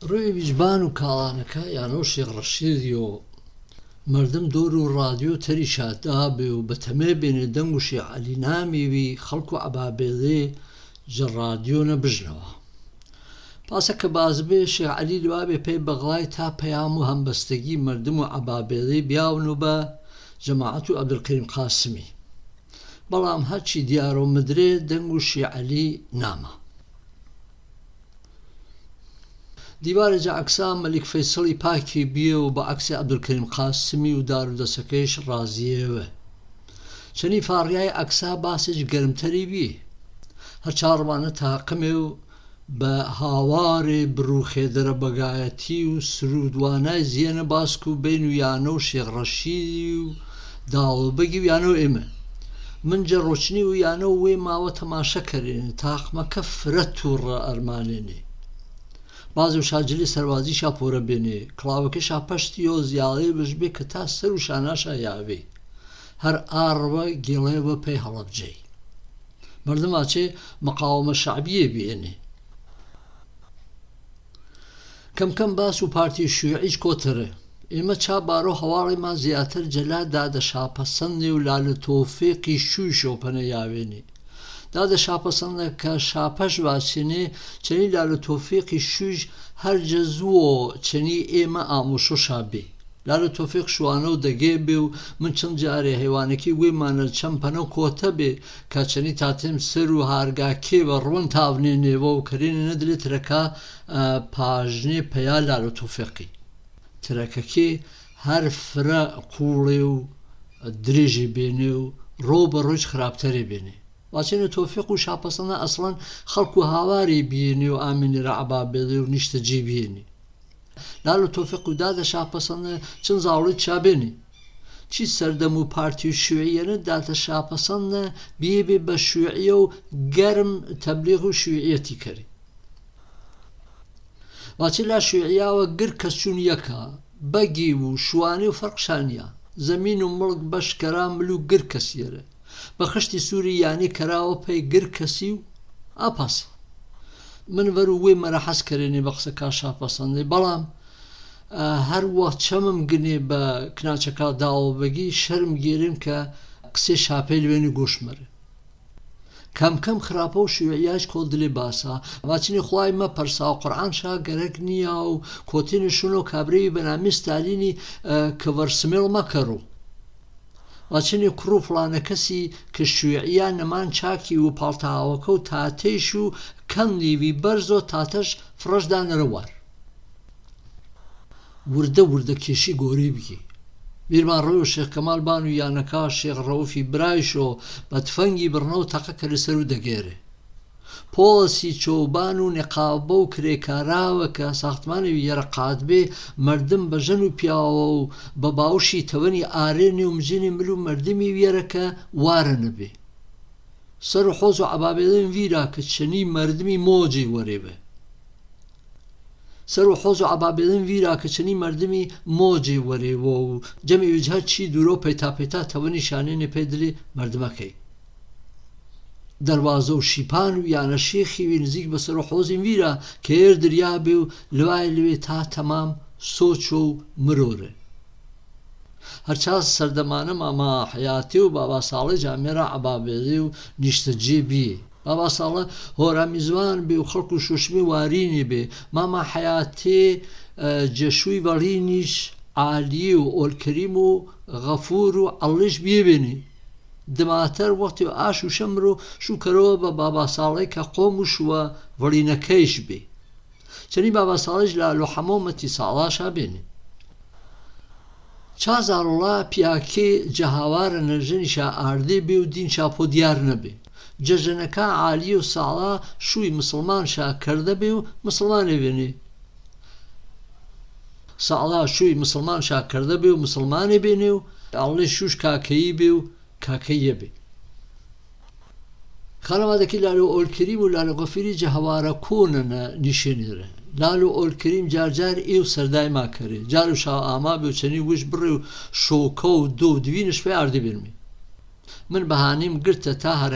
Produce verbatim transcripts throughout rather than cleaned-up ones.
ܪܘܝ ܒܝܓ ܒܢܘ ܟܠܢܟܐ ܝܢܘ ܫܝܚ ܪܫܝܕܝܘ، ܡܪܕܡ ܕܘܪܘ ܪܕܝܘ ܬܪܝ ܫܬܐ ܒܝܘ ܒܬܡܐ ܒܝܢܐ ܕܢܓܘ ܫܝܚ ܥܠܝ ܢܡܝ ܘܚܠܩܘ ܥܒܒܝܠܝ ܓܪܕܝܘܢܐ ܒܓܢܒܐ. ܦܣܐ ܟܐ ܒܙܒܐ ܫܝܚ ܥܠܝ ܠܒܒܐ ܦܐ ܒܓܠܝ ܬܐ ܦܝܡܘ ܗܡ ܒܣܬܓܝ ܡܪܕܡܘ ܥܒܒܝܠܝ ܒܝܗܒܢܘ ܒܓܡܥܬܘ ܥܒܕܠܟܪܝܡ ܩܣܡܝ. ܒܠܥܡ ܗܟ̃ ܕܝܪܘ ܡܕܪܐ ܕܢܓܘ ܫܝܚ ܥܠܝ ܢܡܐ. ܕܝܒܪܐ ܓ ܥܟܣܐ ܡܠܟ ܦܝܣܠܝ ܦܟܝ ܒܝܗ ܘܒܥܟܣܐ ܥܒܕܠܟܪܝܡ ܩܣܡܝ ܘܕܪܘ ܕܣܟܝܫ ܪܙܝܐ ܝܗܘܐ. ܟܢܝ ܦܪܝܝ ܥܟܣܐ ܒܣ ܓ ܓܪܡܬܪܝ ܒܝܗ. ܗܟܪ ܒܢܐ ܬܩܡܝܘ ܒܗܘܪܐ ܒܪܘܚܐ ܕܪܒܓܝܬܝ ܘܣܪܘܕܘܢܝ ܙܝܢܐ ܒܣܟܘ ܒܝܢܘ ܝܢܘ ܫܝܚ ܪܫܝܕܝ ܘܕܘܠܒܓܝ ܘܝܢܘ ܐܡܐ. ܡܢ ܓܪܘܟܢܝ ܘܝܢܘ ܘܝܡܐ ܘܬܡܫܐ ܟܪܝܢܐ ܬܩܡܐ ܟܦܪܬܘܪ ܐܪܡܢܝܢܐ. ܒܙܘ ܫܓܠܝ ܣܪܒܙܝ ܫܦܘܪܐ ܒܝܢܐ، ܟܠܒܟܐ ܫܦܫܬܝܘ ܙܝܠܐ ܒܫܒܝ ܟܬ ܣܪܘ ܫܢܫܐ ܝܗܒܝ. ܗܪ ܐܪܒܐ ܓܠܝܒܐ ܦܐ ܗܠܒܓܝ. ܡܪܕܡ ܐܟܐ مقاومة شعبية ܒܝܢܐ. ܟܡܟܡ ܒܣܘ ܦܪܬܝ ܫܝܘܥܝ ܟܘܬܪܐ. ܐܝܡܐ ܟܐ ܒܪܘ ܗܘܐ ܠܝ ܡܐ ܙܝܬܪ ܓܠܐ ܕܕܐ ܫܦܣܢܐ ܘܠܠܐ ܬܘܦܝܩܝ ܫܘܝܫ ܘܦܢܐ ܝܗܒܝܢܐ. ܕܕܐ ܫܦܣܢܐ ܟܐ ܫܦܫ ܒܣܝܢܐ، ܟܢܝ ܠܠܐ ܬܘܦܝܩܝ ܫܘܝܫ ܗܪ ܓܙܘܘ ܟܢܝ ܐܝܡܐ ܐܡܘܫܘܫܐ ܒܝ. ܠܠܐ ܬܘܦܝܩ ܫܘܢܐ ܘܕܓܝ ܒܝܘ ܡܢ ܟܢ ܓܪܐ ܗܝܘܢܟܝ ܘܝܡܢܐ ܟܡܦܢܐ ܘܟܘܬܐ ܒܝ ܟܐ ܟܢܝ ܬܬܡ ܣܪܘ ܗܪܓܟܝ ܒܪܘܢ ܬܒܢܝܢܐ ܘܟܪܝܢܐ ܢܕܠܬ ܬܪܟܐ، ܐܗ، ܦܫܢܐ ܦܝܐ ܠܠܐ ܬܘܦܝܩܝ. ܬܪܟܟܝ ܗܪ ܦܪܐ ܩܘܠܐ ܘܕܪܝܓܐ ܒܝܢܐ ܘܪܘܒܐ ܪܘܝܟ ܚܪܒܬܪܐ ܒܝܢܐ. ܘܟܢܝ ܬܘܦܝܩ ܘܫܦܣܢܐ ܐܨܠܢ ܚܠܩܘ ܗܘܪܝ ܒܝܢܐ ܘܐܡܝܢܐ ܪܥܒܒܝܠܝ ܘܢܝܫܬܓܝ ܒܝܢܐ. ܠܠܐ ܬܘܦܝܩ ܘܕܕܐ ܫܦܣܢܐ ܟܢ ܙܠܘܠܝ ܟܐ ܒܝܢܐ. ܟܝ ܣܪܕܡܘ ܦܪܬܝ ܘܫܝܘܥܝ ܝܢܐ ܕܕܐ ܫܦܣܢܐ ܒܝܒܝ ܒܫܝܘܥܝ ܘܓܪܡ ܬܒܠܝܓ ܘܫܝܘܥܝ ܬܟܪܝ. ܘܟܢܝ ܠܐ ܫܝܘܥܝ ܗܘܐ ܓܪܟܣ ܟܘܢ ܝܟܐ، ܒܓܝ ܘܫܘܢܝ ܘܦܪܩ ܫܢܝܐ، ܙܡܝܢ ܘܡܠܟ ܒܫܟܪܐ ܡܠܘ ܓܪܟܣ ܝܪܐ. ܒܚܫܬܝ ܣܘܪܝ ܝܢܝ ܟܪܘܐ ܦܐ ܓܪܟܣܝ ܘܐܦܣ. ܡܢ ܒܪܘ ܘܝܡܐ ܪܚܣ ܟܪܝܢܐ ܒܚܣܐ ܟܐ ܫܦܣܢܐ ܒܠܥܡ، ܐܗ، ܗܪ ܘܟܡܡ ܓܢܝ ܒܟܢܟܐ ܟܐ ܕܘܠܒܓܝ ܫܪܡ ܓܝܪܢ ܟܐ ܩܣܝ ܫܦܝܠ ܒܝܢܐ ܓܘܫܡܪܐ. ܟܡܟܡ ܚܪܦܐ ܘܫܝܘܥܝܐ ܟܘܠ ܕܠܐ ܒܣܐ، ܘܟܢܝ ܚܘܠܝ ܡܐ ܦܪܣܐ ܘܩܘܪܥܢ ܫܐ ܓܪܓ ܢܝܐ ܘܟܘܬܝܢܐ ܫܘܢܐ ܘܟܒܪܝ ܒܢܡܝ ܣܬܠܝܢܝ، ܐܗ، ܟܒܪ ܣܡܝܠ ܡܐ ܟܪܘ. ܘܟܢܝ ܟܪܘ ܦܠܢܐ ܟܣܝ ܟܫܝܘܥܝܐ ܢܡܢ ܟܟܝ ܘܦܠܛܐ ܗܘܐ ܟܘ ܬܬܝܫܘ ܟܢܝ ܒܝ ܒܪܙܘ ܬܬܫ ܦܪܫ ܕܢܪ ܘܪ. ܘܪܕܐ ܘܪܕܐ ܟܝܫܝ ܓܘܪܝ ܒܓܝ. ܒܝܪܡܢ ܪܘܝܘ ܫܝܚ ܟܡܠ ܒܢܘ ܝܢܐ ܟܐ ܫܝܚ ܪܘܦܝ ܒܪܝܫܘ ܒܬܦܢܓܝ ܒܪܢܘܬܐ ܩܐ ܟܠ ܣܪܘ ܕܓܝܪܐ. ܦܘܠܣܝ ܟܘܒܢܘ ܢܩܒܘ ܟܪܝܟܪܘ ܟܐ ܣܚܬܡܢܐ ܒܝܪܩܕ ܒܝ ܡܪܕܡ ܒܓܢܘ ܦܝܘܘ ܒܒܘܫܝ ܬܘܢܝ ܐܪܝܢܝ ܘܡܓܢܝ ܡܠܘ ܡܪܕܡܝ ܒܝܪܩܐ ܘܪܢ ܒܝ. ܣܪܘ ܚܘܙܘ ܥܒܒܝܠܢ ܒܝܪܩܐ ܟܢܝ ܡܪܕܡܝ ܡܘܓܐ ܘܪܝܒܐ. ܣܪܘ ܚܘܙܘ ܥܒܒܝܠܢ ܒܝܪܩܐ ܟܢܝ ܡܪܕܡܝ ܡܘܓܐ ܘܪܝܒܐ ܘܓܡܝ ܘܓܗܐ ܟܝ ܕܘܪܘ ܦܝܬܐ ܦܝܬܐ ܬܘܢܝ ܫܢܝܢܐ ܦܝܕܠܝ ܡܪܕܡܟܝ. ܕܪܘܙܘ ܘܫܝܦܢܘ ܝܢܐ ܫܝܚܝ ܘܢܙܝܟ ܒܣܪܘ ܚܘܙܝܢ ܒܝܪܩܐ ܟܐ ܐܪ ܕܪܝܐ ܒܝܘ ܠܘܝ ܠܘܝ ܬܐ ܬܡܡ ܣܘܟܘ ܡܪܘܪܐ. ܗܪ ܟܣ ܣܪܕܡܢܐ ܡܡܐ ܚܝܬܝ ܘܒܒܐ ܣܠܝ ܓܡܝܪܐ ܥܒܒܝܠܝ ܘܢܝܫܬܓܝ ܒܝ. ܒܒܐ ܣܠܝ ܗܘܪ ܡܝܙܘܢ ܒܝ ܘܚܠܩܘ ܫܘܫܡܝ ܘܪܝܢܝ ܒܝ. ܡܡܐ ܚܝܬܝ، ܐܗ، ܓܫܘܝ ܘܪܝܢܝܫ ܥܠܝ ܘܐܘܠܟܪܝܡ ܘܓܦܘܪ ܘܥܠܝܫ ܒܝܗ ܒܝܢܝ. ܕܡܬܪ ܘܩܬܝ ܘܐܫܘ ܫܡܪܘ ܫܘܟ ܪܘܐ ܒܒܐ ܣܠܝ ܟܐ ܩܘܡܘܫ ܘܪܝܢܟܝܫ ܒܝ. ܟܢܝ ܒܒܐ ܣܠܝ ܠܐܠܘ ܚܡܘܡܬܝ ܣܠܐ ܫܐ ܒܝܢܝ. ܟܐ ܙܠܘܠܐ ܦܝܟܝ ܓܗܘܪܐ ܢܪܓܢܝ ܫܐ ܐܪܕܝ ܒܝ ܘܕܝܢ ܫܐ ܦܘܕܝܪܢܐ ܒܝ. ܓܓܢܟܐ ܥܠܝ ܘܣܠܐ ܫܘܝ ܡܣܠܡܢ ܫܐ ܟܪܕܐ ܒܝ ܘܡܣܠܡܢ̈ܐ ܒܝܢܝ. ܣܠܐ ܫܘܝ ܡܣܠܡܢ ܫܐ ܟܪܕܐ ܒܝ ܘܡܣܠܡܢ̈ܐ ܒܝܢܝ ܘܥܠܝ ܫܘܫ ܟܟܝ ܒܝ ܘ ܟܟܝܐ ܒܝ. ܚܢܘ̈ܬܐ ܟܝ ܠܐܠܘ ܐܘܠܟܪܝܡ ܘܠܐܠܘ ܓܦܝܪܝ ܓܗܘܪܐ ܟܘܢܢܐ ܢܝܫܢܝܪܐ. ܠܐܠܘ ܐܘܠܟܪܝܡ ܓܪܓܪ ܐܝܘ ܣܪܕܝ ܡܐ ܟܪܝ. ܓܪܘ ܫܐ ܐܡܐ ܒܝܘ ܟܢܝ ܘܫ ܒܪܝ ܘܫܘܟܐ ܘܕܘ ܕܒܝܢܐ ܫܦܝ ܐܪܕܝ ܒܝܢ ܡܝ. ܡܢ ܒܗܢܝܡ ܓܪܬܐ ܬܐ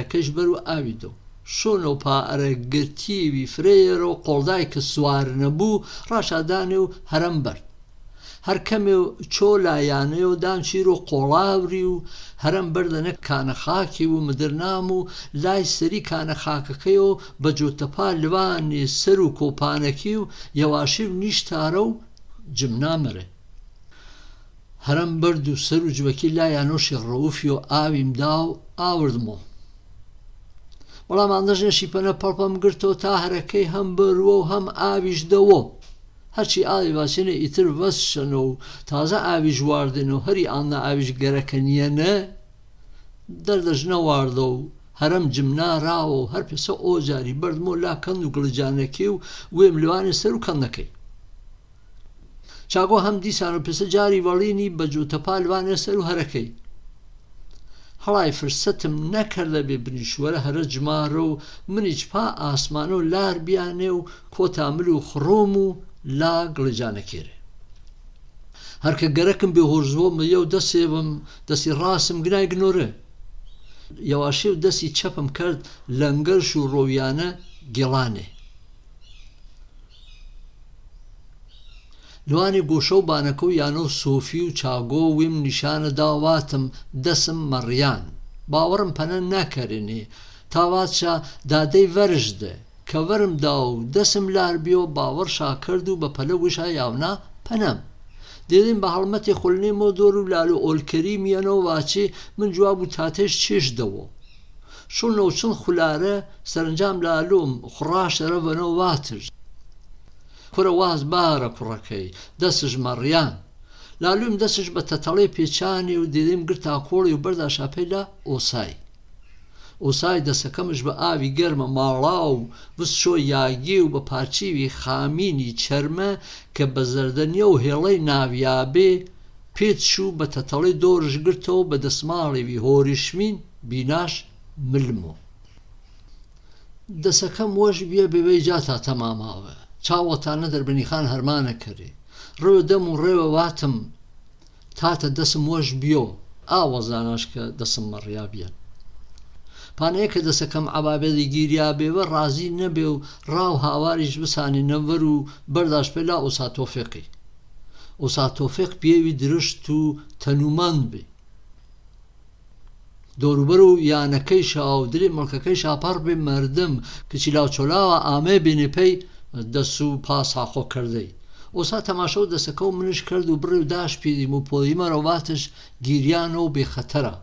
ܗܪܟܝܫ ܒܪܘ ܐܘܝ ܕܘ. Shono pa ara gati wi frero koldai ka suar nabu rasha dane u haram bard. Har kame u chola yane u dan chiro kolawri u haram bard ne kana khaki u madarnamu lai sari kana khaka kayo bajota pa lwane saru ko pana kiu yawashi u nishtaro jimna mare. Haram bard u saru jwaki la yano shi raufi u awi mdau award mo. Wala mandajne shi pana palpam girto ta harakai ham baruo ham awi jdawo. Hachi awi wasine itir was shano taza awi jwardino hari anna awi jgarakaniene. Dardajna wardo haram jimna rao har pesa ojari bard mo la kandu glijane kiu wem lwane saru kanna kai. Chago hamdi sano pesa jari walini baju tapal wane saru harakai. Halai fursatim nakarda be binishwara hara jmaro mini chpa asmano lar bianeu kota milu khromu la glijana kere. Harka garakim be horzo miyo dasevim dasi rasim gna ignore. Yawashiu dasi chapim kard langar shu royana gilane. Lwane gosho banaku yano sofiu chago wim nishana dawatam dasim marian. Bawaram pana nakarine. Tawacha dadei varjde. Kawaram dau dasim larbio bawar shakardu bapala wisha yawna panam. Dedim bahalmate khulne modoru lalu olkeri miyano wachi min juabu tatesh chish dawo. Shulno chun khulara saranjam lalum khurashara vano watir. Kura waz bara kurakai, dasij marian. Lalum dasij batatale pechani u dilim girta koli u barda shapela osai. Osai dasakam jba avi germa malau, vus sho yagi u bapachi vi khamini cherma, ke bazardani u helai navi abi, Pit shu batatale dor jgirto badasmali vi horishmin binash milmo. Dasakam waj bia bewei jata tamamawa. Chawa tana darbani khan harmana kari. Rewa damu rewa watam tata dasam waj bio. Awa zanashka dasam maria bia. Pane ke dasakam ababedi giria bewa razi nabeu rau hawari jbisani nawaru bardash pela usa tofeki. Usa tofek biewi dirishtu tanuman bi. Dorubaru yana kaisha au dili malka kaisha par bi mardam kichilau cholawa ame bini pei dasu pas haqo kardei. Usa tamasho dasakau minish kardu bru dash pidi mu poimaro watish giriano bi khatara.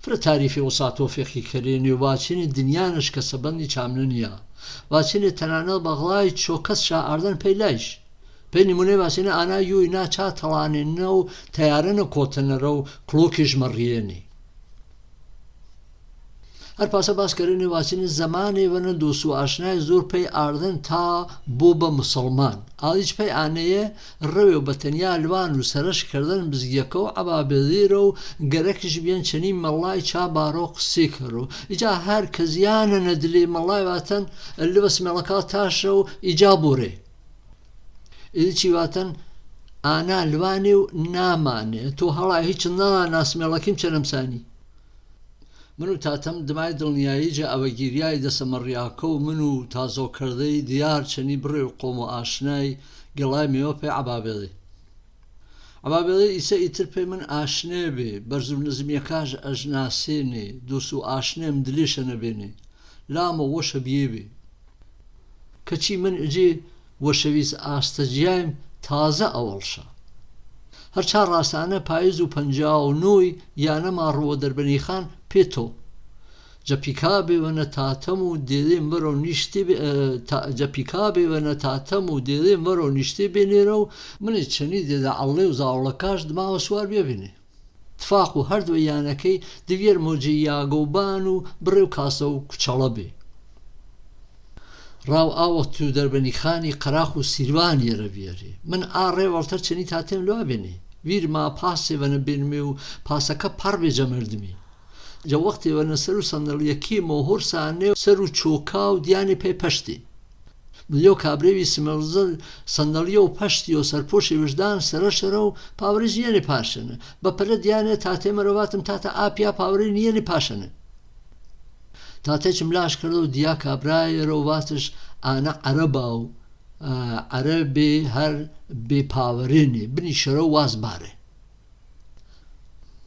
Fira tarifi usa tofeki karini wachini dinyana shka sabani chamnania. Wachini tanana baghlai chokas sha ardan pei laish. Peni mune wasina ana yu ina cha talani no tayarana kotana ro klokish marieni. Har pasa bas karini wasini zamani wana dusu ashnai zur pei ardan ta buba musulman. Alich pei aneye rewe batania lwanu sarash kardan bizgiyako ababediro garakish bian chani malai cha barok sikaro. Ija har kaziana nadli malai watan liwas melaka tasho ija bure. Ilichi watan ana lwaniu namane to hala hich na nas melakim chanam sani. Manu tatam dmai dulniai ja awagiriai da samariako manu tazo kardai diar chani bru qomo ashnai gilai miope ababeli. Ababeli isa itir pe man ashne be barzu nazmiakaj ajnasene dusu ashne mdilishana bene. Lamo washa biebe. Kachi min iji washavis asta jiaim taza awalsha. Har cha rasana paizu panjao nui yana maru darbani khan pito. Japikabe wana tatamu dede maro nishtibe, eh, ta-, japikabe wana tatamu dede maro nishtibe nero mani chani deda aleu za olakash dma waswar biabine. Tfaku hardwe yanakei divier moji yago banu breu kaso kuchalabe. Rau awatu darbani khani karahu sirwani ravieri. Man are waltar chani tatem loabeni. Vir ma pase vana bin miu pasaka parbe jamerdimi. Ja waqti vana saru sandalia ki mohur sane saru chokau diani pe pashti. Milio kabrevi simelzal sandalio pashti o sarposhi vijdan sarasharau pavri jiani pashane. Bapara diane tate maravatam tata apia pavri niani pashane. Tāteci mlaš kardou diaka abrae ro vatas ana arabau, a, arabe har be pavarene, bini šarau wazbare.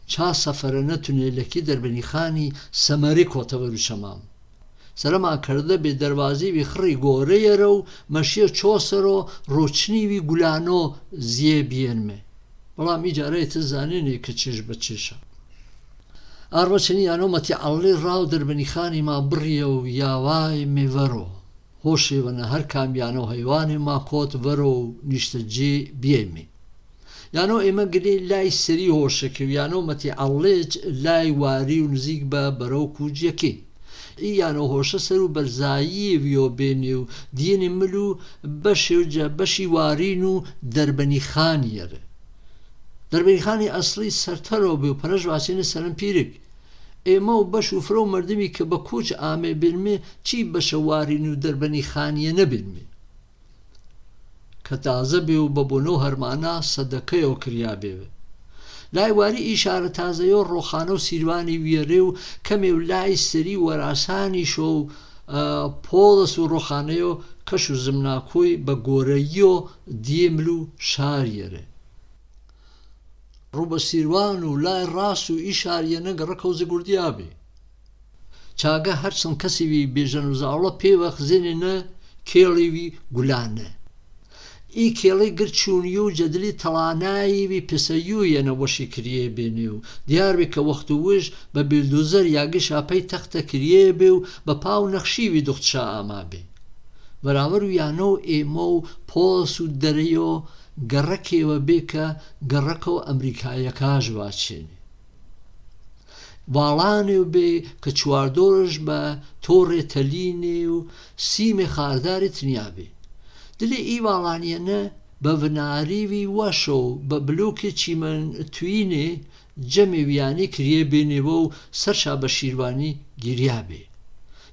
Ča safarana tune leki Darbani Xani samariko tavaru šamam. Sarama karda be darvazi vi xri gore yarau, mashia čosaro, rochni vi gulano zie bienme. Bala mi jare te zanene ke čiž bačisha. Arva čini yano mati alli rau Darbani Xani ma brio yawai me varo. Hoše vana har kam yano haywane ma kot varo nishta je biemi. Yano ema gine lai seri hoše ke yano mati alli lai wari unzig ba baro kuj yakin. I yano hoše saru balzayi vio beniu diene milu bashe ja bashi warinu Darbani Xani yare. Darbani Xani asli sartaro biu paraj vasine salam pirik. E mau bashu fro mardimi ke bakuch ame bilmi chi basha warinu Darbani Xani yane bilmi. Kataza biu babono harmana sadaka yo kriya biu. Lai wari ishara taza yo roxano sirwani wiareu kame lai seri warasani sho, a, pola su roxane yo kashu zimna kui bagore yo diemlu shariere. Ruba sirwanu lai rasu ishar yene garakau ze gurdiabi. Chaga harsan kasivi bijanu zaula pevak zinine kelivi gulane. I keli girchuniu jadili talanaivi pisayu yene washi kriye beniu. Diarbi ka waqtu wish ba bilduzer yagi shapai takta kriye biu ba pau nakshivi duxtsha amabi. Varavaru yano e mau posu dario Garake wa be ka garako Amerika yaka jwa chene. Walane wa be ka chuardoraj ba tore taline wa sime khardare tniabe. Dile i walane na ba vnari wi washo ba bluke chiman tuine jame wiani kriye bene wo sarsha ba shirwani giriabe.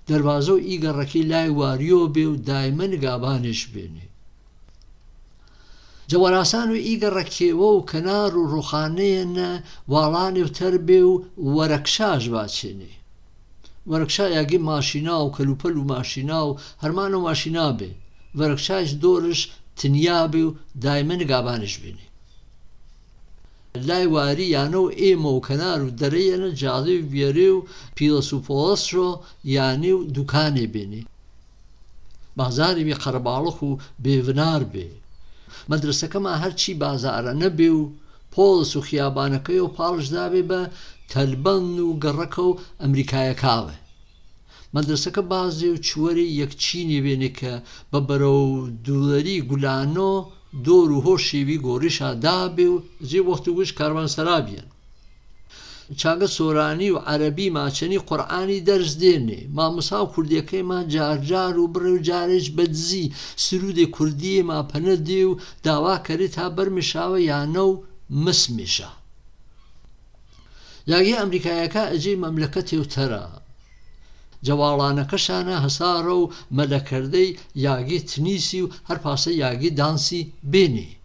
Darwazo i garake lai wario be wa daiman gabanish bene. Jawarasanu i garake wo kanaru roxane na walane wa tarbe wa waraksha jwa chene. Waraksha yagi mashina wa kalupalu mashina wa harmano mashina be. Waraksha is dorish tniabe wa daiman gabanish bene. Lai wari yano e mau kanaru dare yana jadu wiareu pilasu polasro yanu dukane bene. Bazari wi karabaluxu be vnar be. Madrasa kama harchi bazara na biu, pol su khiyabana kayo palj dabe ba talbanu garakau Amerika yakawe. Madrasa ka baziu chuari yakchini bene ka babarau dulari gulano doru hoshi wi gorisha dabiu, zi waqtu wish karwan sarabian. Chaga Sorani wa Arabi ma chani Qur'ani dars dene. Ma musa Kurdiya ke ma jar jar u bru jarish badzi surude Kurdi ma panadiu dawa kari ta bar mishawa ya nau mas misha. Yagi Amerika yaka aji mamlakati u tara. Jawalana kashana hasaro malakardei yagi tnisiu har pasa yagi dansi bene.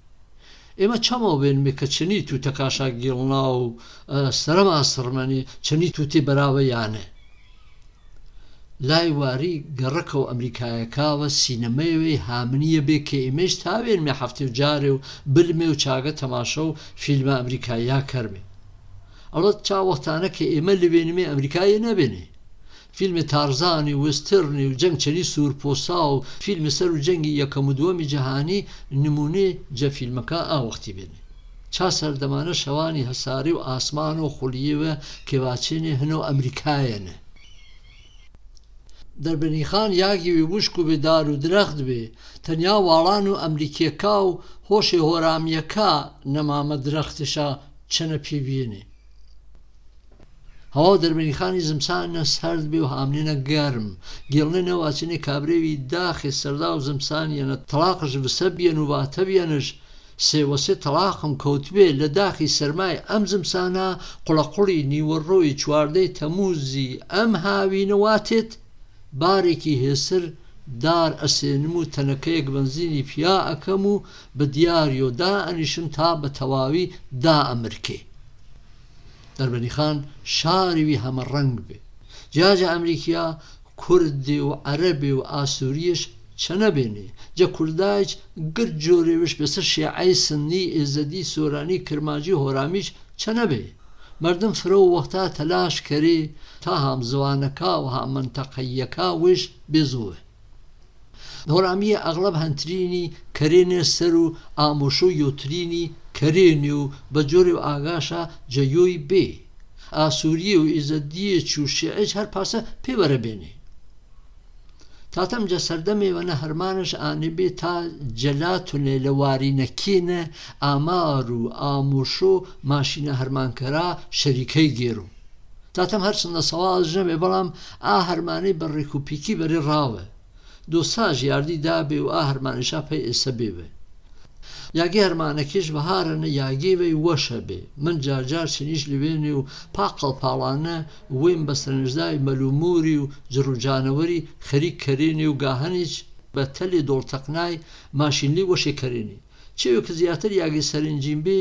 Ema chamo ben me ka chanitu takasha gilnau, eh, sarama sarmani chanitu te barawa yane. Lai wari garakau Amerika yakawa sinema we hamniya be ke emesh tawen me hafte u jareu bilme u chaga tamasho filma Amerika yakarme. Alat cha waqtana ke ema liwen me Amerika yene bene. Filme Tarzani, Westerni, u jang chani sur posau, filme saru jangi yakamu duwami jahani, nimune ja filmaka a waqti bene. Cha sardamana shawani hasari u asmano khuliyewa ke wachene hino Amerika yene. Darbani Khan yagi wi wushku be daru draxd be, tanya walanu Amerika kau, hoshe horam yaka, namama draxd sha chana pibiyene. Hawa Darbani Khani zimsana sard be u hamnina garm. Gilnina wachini kabre wi daxi sardau zimsani yana talaqash visabiyan u vatabiyansh se wase talaqam kotbe le daxi sermai am zimsana qulaquli ni warroi chuarde tamuzi am hawi na watet. Bariki hesir dar asenimu tanakeg banzini pia akamu badiario da anishim ta batawawi da amirke. Darbani Khan shari wi hama rang be. جا جا ئەمریکییا کوردێ و عەرەبێ و ئاسوورییش چەنەبێنێ. جە کوردایچ گرد جۆرێ وش بێسە شێعەی سننی، ئێزەدی، سۆرانی، کرمانجی، هۆرامیچ چەنەبێ. مەردم فرە و وەختا تەلاش کەرێ تا هامزوانەکا و هامەنتەقەییەکا وش بێزووێ. هۆرامییە ئەغڵەب هەنترینی کەرێنێ سەر و ئامۆشۆ یۆترینی کەرێنێ و بە جۆرێ و ئاگاشا جە یۆی بێ. ئاسووریی و ئیزەدییەچ و شێعێچ هەر پاسە پێ وەرە بێنێ. تاتەم جە سەردەمێ وەنە هەرمانش ئانێ بێ تا جەلا تونێلە وارینەکێنە ئامار و ئامۆشۆ ماشینە هەرمانکەرا شەریکەی گێرو. تاتەم هەرچەندە سەواڵ جنەبێ، بەڵام ئا هەرمانەی بە ڕێک و پیکی بەرێ ڕاوە. دۆساش یاردی دابێ و ئا هەرمانەیشا پەی ئێسە بێ بێ. یاگی هەرمانەکێش بەهارەنە یاگێ وەی وەشە بێ. من جار جار چنیش لوێنێ و پاقەڵ پاڵانە وێم بە سەرنجدای مەل و موری و جڕ و جانەوەری خەریک کەرێنێ و گاهەنیچ بە تەلێ دۆڵتەقنای ماشینلی وەشێ کەرێنێ. چێوێ کە زیاتر یاگێ سەرنجیم بێ،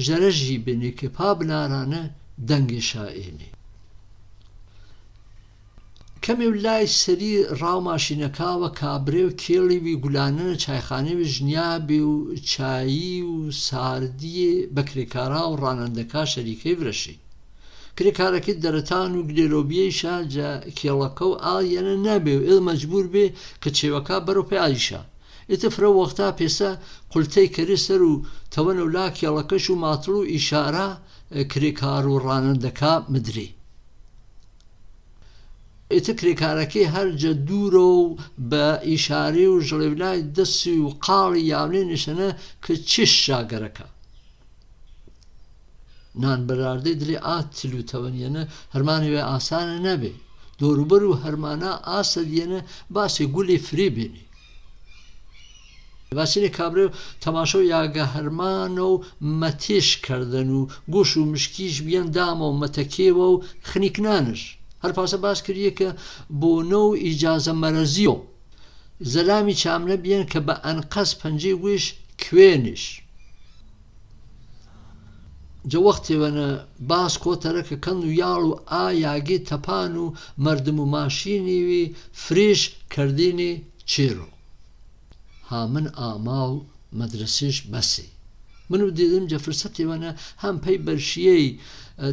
ژەرەژی بێنێ کە پا بنارانە دەنگێ شائێنێ. کەمێ و لای سەری ڕاو ماشینەکا وە کابرێ و کێڵی وی گولانەنە چایخانێ و ژنیا بێ و چایی و ساردیێ بە کرێکارا و ڕانەندەکا شەریکەی ورەشێ. کرێکارەکەی دەرەتان و گلێلۆبیەیشا جە کێڵەکە و ئاڵیەنە نەبێ و ئێڵ مەجبوور بێ کە چێوەکا بەرەو پێ ئالیشا. ئێتە فرە وەختا پێسە قولتەی کەرێ سەر و تەوەنە و لا کێڵەکەش و ماتڵ و ئیشارە کرێکار و ڕانەندەکا مدرێ. ئێتە کرێکارەکەی هەر جە دوورەو بە ئیشارەی و ژڵێ و لای دەسی و قاڵی یاونێ نشەنە کە چش شاگەرەکە. نان بەراردەی دلێ ئا تل و تەوەنیەنە هەرمانێ وێ ئاسانە نەبێ. دۆروبەر و هەرمانا ئاسەدیەنە باسێ گولێ فرێ بێنێ. باسینێ کابرێ و تەماشەو یاگە هەرمانە و مەتێش کەردەن و گوش و مشکیش بیەن دامە و مەتەکێوە و خنیکنانش. هەر پاسە باس کردیە کە بۆنە و ئیجازە مەرەزیەو. زەلامی چامنە بیەن کە بە ئەنقەس پەنجەی وش کوێنش. جە وەختێ وەنە باس کۆتەرە کە کەن و یاڵ و ئا یاگێ تەپان و مەردم و ماشینی وی فرێش کەردێنێ چێرو. هامن ئاما و مەدرەسەش بەسێ. من و دێدم جە فرسەتێ وەنە هەم پەی بەرشیەی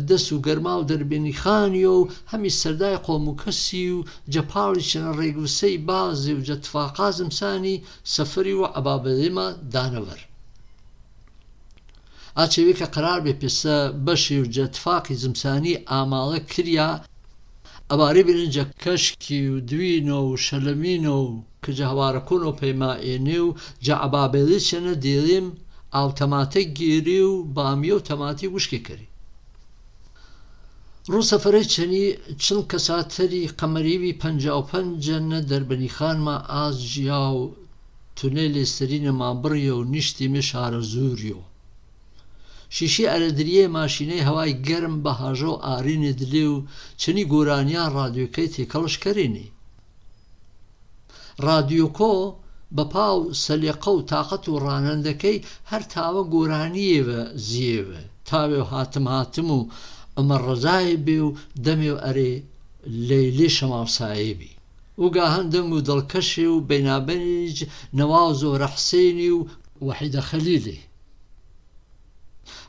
دەس و گەرما و دەربێنیخانیەو هەمیش سەردای قۆم و کەسی و جە پاڵی چەنە ڕێگوسەی بازێ و جە تفاقا زمسانی سەفەری و عەبابەێما دانەوەر. ئا چێوێ کە قەرار بێ پێسە بەشێ و جە تفاقی زمسانی ئاماڵە کریا، ئەوارێ بێنن جە کەشکی و دوینە و شەلەمینە و کە جە هەوارەکۆنەو پەیما ئێنێ و جە عەبابێڵی چەنە دێڵێم ئاو تەماتە گێرێ و بامیە و تەماتی وشکێ کەرێ. ڕوو سەفەرەی چەنی چڵ کەساتەری قەمەریوی پەنجا و پەنجەنە دەربەنیخانما ئاز جیا و تونێلێ سەرینە مابڕیە و نیشتیمێ شارە زووریەوە. شیشی ئەرەدریێ ماشینەی هەوای گەرم بە هاژە و ئارینێ دلێ و چەنی گۆرانیا ڕادیۆکەی تێکەڵش کەرێنی. ڕادیۆکۆ بە پا و سەلێقە و تاقەت و ڕانەندەکەی هەر تاوە گۆرانیێوە زیێوە. تاوێ و هاتم هاتم و عومەر ڕەزایێ بێ و دەمێ و ئەرێ لەیلێ شەماڵسایێ بی. و گاهەن دەنگ و دڵکەشێ و بەینابەنیج نەوا و زۆرە حسێنی و وەحیدە خەلیلێ.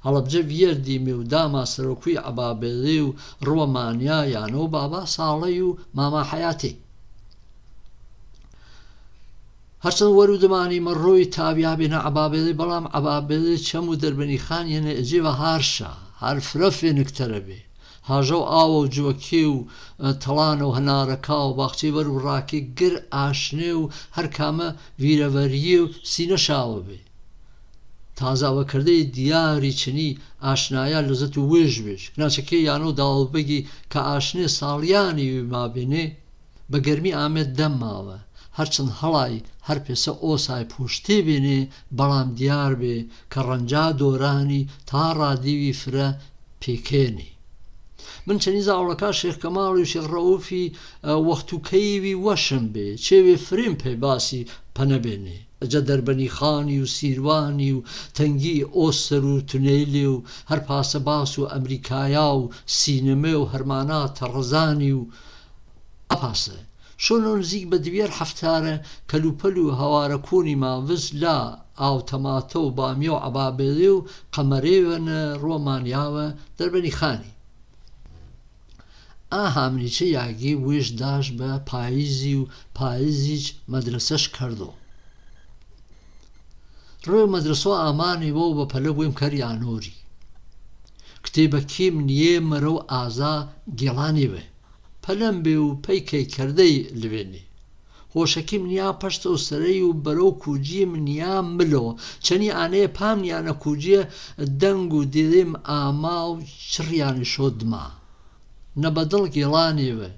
هەڵەبجە ویەردیمێ و داما سەرۆکوی عەبابێڵێ و ڕووە مانیا یانە و بابا ساڵەی و ماما حەیاتێ. هەرچەند وەرو دمانیمە ڕووی تاویا بێنە عەبابێڵێ، بەڵام عەبابێڵێ چەم و دەربەنیخان یەنە ئێجێ وە هارشا، هار فرە فێنکتەرە بێ. هاژە و ئاوە و جووەکێ و، ئە، تەڵانە و هەنارەکا و باخچەی وەر و ڕاکێ گر ئاشنێ و هەر کامە ویرەڤەریێ و سینە شاوە بێ. تازاوەکردەی دیاری چنی ئاشنایا لەزەت و وێژ وێژ. ناچەکێ یانە و داوڵبگی کە ئاشنێ ساڵیانی وی مابێنێ، بە گەرمی ئامێد دەمماوە. هەرچەند هەڵای هەر پێسە ئۆسای پووشتێ بێنێ، بەڵام دیار بێ کە ڕەنجا دۆرانی تا ڕادیوی فرە پێکێنی. من چەنی زاوڵەکا شێخ کەماڵی و شێخ ڕەوفی، ئە، وەختوکەیی وی وەشم بێ، چێوێ فرێم پێ باسی پەنە بێنێ. جە دەربەنیخانی و سیروانی و تەنگی ئۆسەر و تونێلی و هەر پاسە باس و ئەمریکایا و سینەمێ و هەرمانا تەڕزانی و ʻĀpasa, shono niziki ba diwiara haftaré, kalu palu hawara kuni ma wizla, au tamato ba mio ʻababedu, kamarewana romani awa, darbani khani. A hamni che yagi wish dash ba paiziu, paizij madrasash kardo. Reo madraso amani wo ba pala wim kari anori. Kte ba kim nie maro aza gelani we. Palam beu pei kei kardei liwene. Ho shakim nia pashto sareyu baro kujim nia milo. Chani ane pam nia na kujia dangu didim amau chriani shodma. Na badal gelani we.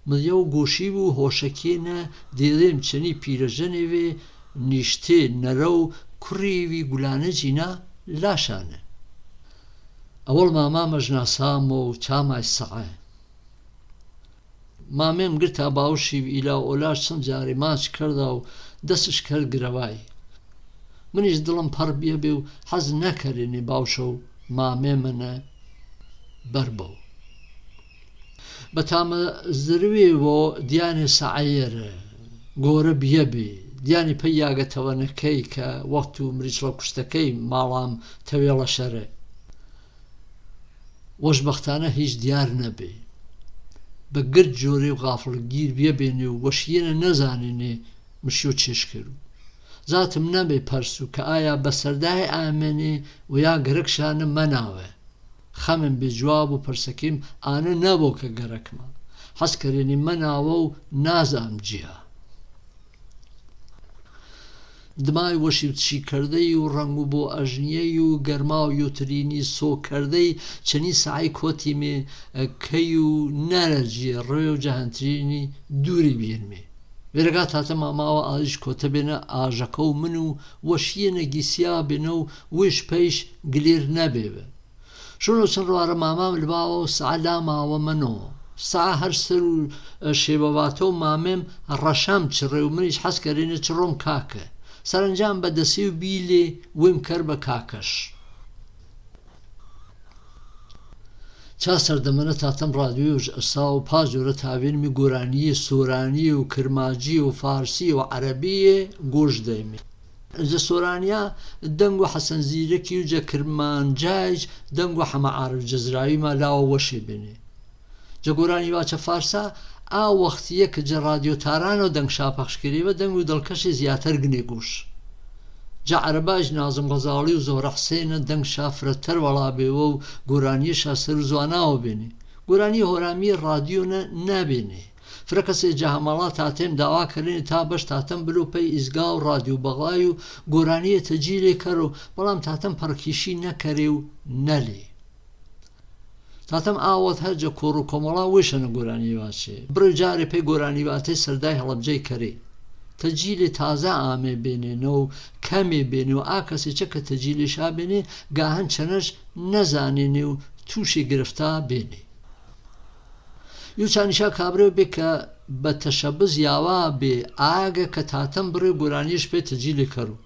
Mil yau goshiwu ho shakina didim chani pirajani we nishte narau kuriwi gulana jina lashana. Awal mama majna samo chamai sa'a. Mamem girta baushi ila ola shan jari mach kardau dasish kar gravai. Manish dalam par biya biu haz nakari ni bausho mamemana barbo. Batama zirwi wo diani sa'ayere gora biya bi diani payaga tawana kei ka waktu mrich lo kushta kei malam tawela share. Washbaxtana hiç diyar nabe. Ba gırd jore ğafılgir biya beni washiyene nazanene mışyo çeşkeru. Zatım nabe parsu ka aya basardai ameni veya gırıkşanı manawe. Xamen be cuabu parsakim anı nabo ka gırıkma. Haskareni manawo nazam ciya. Dmai washibtshi kardei u rangu bo ajniei u garmau yotrini so kardei chani sa'i kotimi, e, keyu naraji reo jahantrini duri birmi. Verga tata mamawa alish kotabena ajakau minu washiyena gisia beno wish peish gilir nabebe. Shuno sanro ara mamam libawo sa'a lamawa mano. Sa'a har saru, e, shebawato mamem rasham chireu minish haskarine chirom kake. Saranjam ba dasiu bile wim karba kakash. Cha sardamana tatam radio j-, asau pajura tawin mi gurani, surani, u kirmaji, u farsi, u arabi, gosh daimi. Ja Soraniya, dangu Hasan Ziriki, ja Kirmanjaj, dangu Hama Arif Jazrawi ma lawa washe bene. Ja Gorani wacha Farsa, a waqtiya ka ja Radio Tarano dang sha paxsh kiri wa dangu dalkashi ziyatar gine gush. Ja Arabaj Nazım Ghazali u Zohra Husena dang sha fratar wala bewo Gorani sha saru zwana o bene. Gorani horami radio na, na bene. Frakase ja hamala tatem dawa karini ta bash tatam bilo pei izga u radio baglayu Goraniye tajile karo, balam tatam parkishi na karew nali. Tatam awat ha ja koru komala wishana Gorani wache. Bro jare pei Gorani wate sardai halabjai kare. Tajile taza ame bene no, kame bene o akase chaka tajile sha bene, gahan chanash nazane ne u tushe girifta bene. Yu chani sha kabre be ka ba tashabuz yawa be aga ka tatam bro Gorani shpe tajile karu.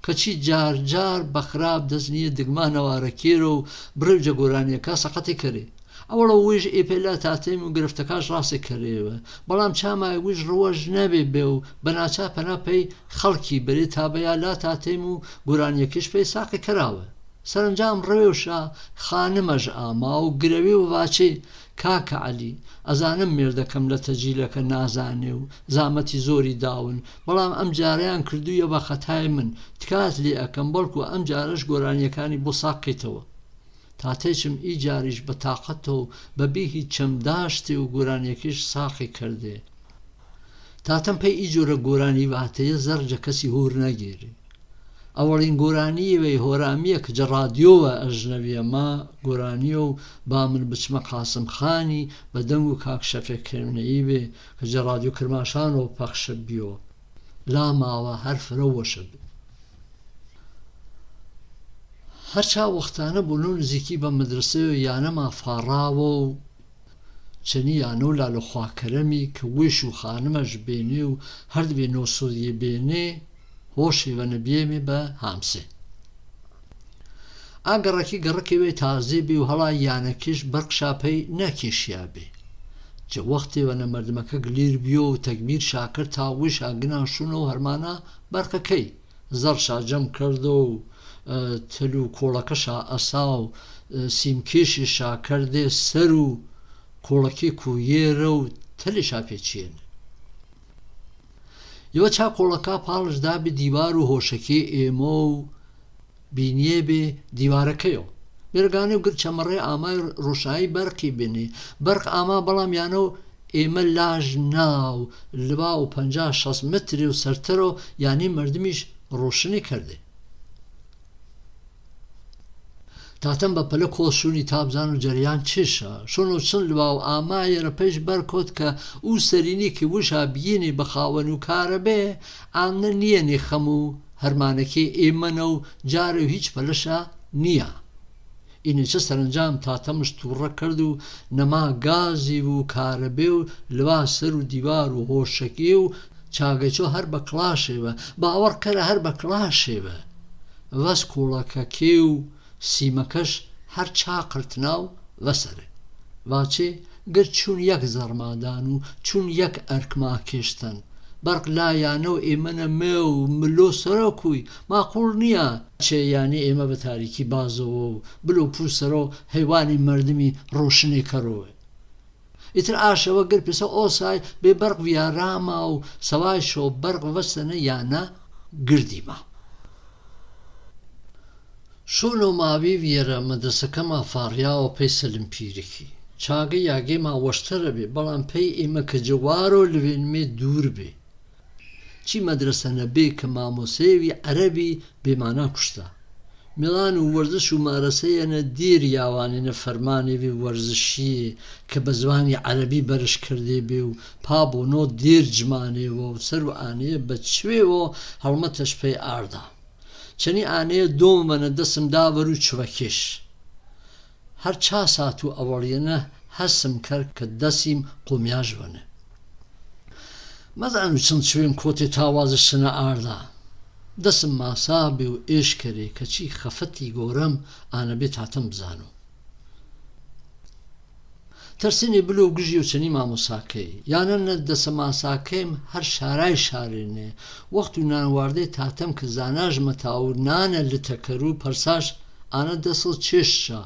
Ka chi jar jar bakrab dazniye digmana wa rakiro bro ja Gorani ka sakate kare. Awalo wij e pela tatem u girifta kash rase kare wa. Balam chama e wij ruwaj nabe beu bana cha pana pei khalki bere tabaya la tatem u Gorani kish pei saqe karawa. Saranjam rewsha khanimaj ama u grewi u vache Kaka Ali, azanim merda kamla tajila ka nazane u, zamati zori dawin, balam am jarayan kirdu ya ba khatai min, tikat li akam balku am jarash Gorani kani bo saqe tawa. Tatechim i jarish ba taqato, ba bihi cham dashte u Gorani kish saqe karde. Tatam pei i jura Gorani wate ya zar ja kasi hur nagiri. Awalin Gorani we horamiya ka ja radio wa ajnawiya ma Gorani o ba min bichma Qasim Khani ba dangu kak Shafiq Kirmani we ka ja radio Kirmashan o paxshabiyo. La mawa harf rawashabi. Harcha waqtana bunun ziki ba madrasa yana ma farawo Chani yano lalo khwa karami ka wishu khanimaj bene u hardwi no sodye bene, hoshi wana biemi ba hamse. A garaki garaki we taze be u hala yana kish bark sha pei na kish ya be. جە وەختێ وەنە مەردمەکە گلیر بیۆ و تەگمیر شاکەر تا وش ئاگنا شونۆ هەرمانا بەرقەکەی. زەڕ شا جەم کەردۆ و، ئە، تەل و کۆڵەکە شا ئەسا و، ئە، سیمکێشێ شا کەردێ سەر و کۆڵەکێ کویێرە و تەلێ شا پێچیێنێ. یوە چا کۆڵەکا پاڵش دابێ دیوار و هۆشەکێ ئێمۆ و بینیێ بێ دیوارەکەیەو. بێرگانێ و گرچە مەڕێ ئامای ڕۆشنایی بەرقی بێنێ. بەرق ئاما بەڵام یانەو ئێمە لاژ نا و لوا و پەنجا شەست مەترێ و سەرتەرەو یانی مەردمیش ڕۆشنی کەردێ. تاتەم بە پەلە کۆڵ شوونی تا بزان و جەریان چشە. شوونەو چن لوا و ئاما یەرە پەیش بەرکۆت کە ئوو سەرینی کە وشا بیینێ بە خاوەن و کارەبێ، ئامنە نیەنێ خەم و هەرمانەکێ ئێمەنە و جارێ و هیچ پەلەشا نیە. ئینەچە سەرەنجام تاتەمش تووڕە کەرد و نەما گازی و کارەبێ و لوا سەر و دیوار و هۆشەکێ و چاگەچۆ هەر بە کڵاشێ بە، باوەڕ کەرە هەر بە کڵاشێ بە. ڤەس کۆڵەکەکێ و سیمەکەش هەر چا قرتنا و ڤەسەرێ. ڤاچێ گەر چوون یەک زەڕما دان و چوون یەک ئەرکما کێشتەن. بەرق لا یانە و ئێمەنە مێ و ملۆ سەرەکوی، ماقووڵ نیە چێ یانی ئێمە بە تاریکی بازەوە و بلۆ پوو سەرەو هەیوانی مەردمی ڕۆشنێ کەرۆێ. ئیتر ئاشەوە گەر پێسە ئۆسای بێ بەرق ڤیاراما و سەوای شۆ بەرق ڤەسەنە یانە گردیما. شوونەو ماوی ڤیەرە مەدرەسەکەما فاڕیاوە پەی سەلم پیرکی. چاگە یاگێما وەشتەرە بێ، بەڵام پەی ئێمە کە جەوارۆ لڤێنمێ دوور بێ. چی مەدرەسە نەبێ کە مامۆسەیەوی عەرەبی بێ مانا کوشتا. میڵان و وەرزش و مارەسەیەنە دێر یاوانێنە فەرمانێوی وەرزشیێ کە بە زوانی عەرەبی بەرش کردێ بێ و پا بۆنۆ دێر جمانێوە و سەر و ئانەیە بە چوێوە هەڵمەتەش پەی ئاردا. چەنی ئانەیە دۆم ڤەنە دەسم داڤەر و چوەکێش. هەر چا سات و ئەوەڵیەنە هەسم کەر کە دەسیم قومیاژ ڤەنە. مەزان و چەن چوێن کۆتێ تاوازش چنە ئاردا. دەسم ماسا بێ و ئێش کەرێ کە چی خەفەتی گۆرەم ئانە بێ تاتەم بزانۆ. تەرسێنێ بلۆ گژی و چەنی مامۆساکەی. یانە نە دەسە ماساکەیم هەر شارای شارێنێ. وەخت و نانواردەی تاتەم کە زاناش مەتاو نانە لتەکەر و پەرساش ئانە دەسڵ چێشتشا.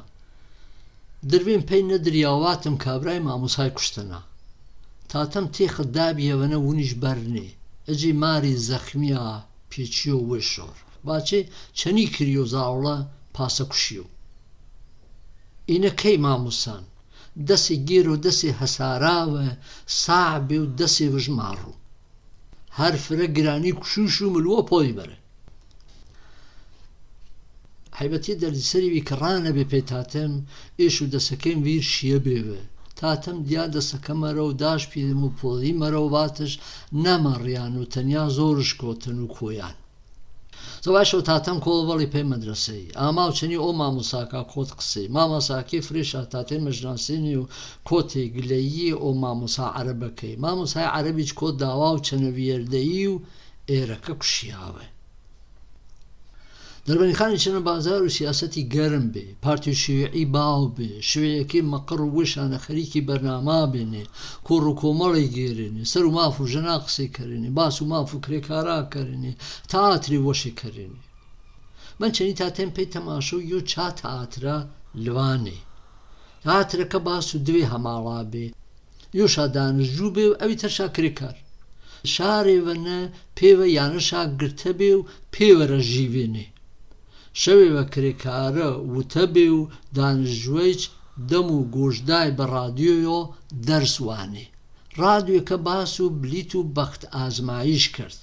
دروێن پەی نەدریاواتم کابرای مامۆسای کوشتەنا. تاتەم تێخت دابیەوەنە ونیش بەرنێ. ئەجێ ماری زەخمیا پێچیۆ وێ شۆر. ڤاچێ چەنی کریۆ زاوڵە پاسە کوشیۆ. ئینە کەی مامۆسان؟ دەسێ گێرۆ دەسێ هەساراوە ساع بێ و دەسێ وژ ماڕوو. هەر فرە گرانی کوشوش و ملوە پۆی بەرە. حەیبەتی دەردسەریوی کە ڕانەبێ پێ تاتەم، ئێش و دەسەکەیم ویر شیە بێوە. تاتەم دیا دەسەکەمەرە و داش پیدم و پۆلی مەرە و ڤاتش نەمەڕیان و تەنیا زۆرش کۆتەن و کۆیان. سەوای شەو تاتەم کۆڵ ڤەڵی پەی مەدرەسەی. ئاما و چەنی ئۆ مامۆساکا کۆت قسەی. مامۆساکەی فرێ شا تاتەی مەژناسێنی و کۆتێ گلەیی ئۆ مامۆسا عەرەبەکەی. مامۆسای عەرەبیچ کۆت داوا و چەنە ویەردەیی و ئێرەکە کوشیاوە. دەربەنیخانی چنە بازار و سیاسەتی گەرم بێ، پارتی و شیوعی باو بێ، شیوعیەکەی مەقڕ و وشانە خەریکی بەرناما بێنێ، کۆڕ و کۆمەڵی گێرێنێ، سەر و ماف و ژەنا قسەی کەرێنێ، باس و ماف و کرێکارا کەرێنێ، تەئاتری وەشی کەرێنێ. من چەنی تاتەم پەی تەماشە و یۆ چا تەئاترا لوانێ. تەئاترەکە باس و دوێ هەماڵا بێ. یۆشا دانشجوو بێ و ئەوی تەرشا کرێکار. شارێ ڤەنە پێوە یانەشا گرتە بێ و پێوەرە ژیوێنێ. شەوێ ڤە کرێکارە وتە بێ و دانشجووەیچ دەم و گۆشدای بە ڕادیۆیۆ دەرس وانێ. ڕادیۆکە باس و بلیت و بەخت ئازمایش کرد.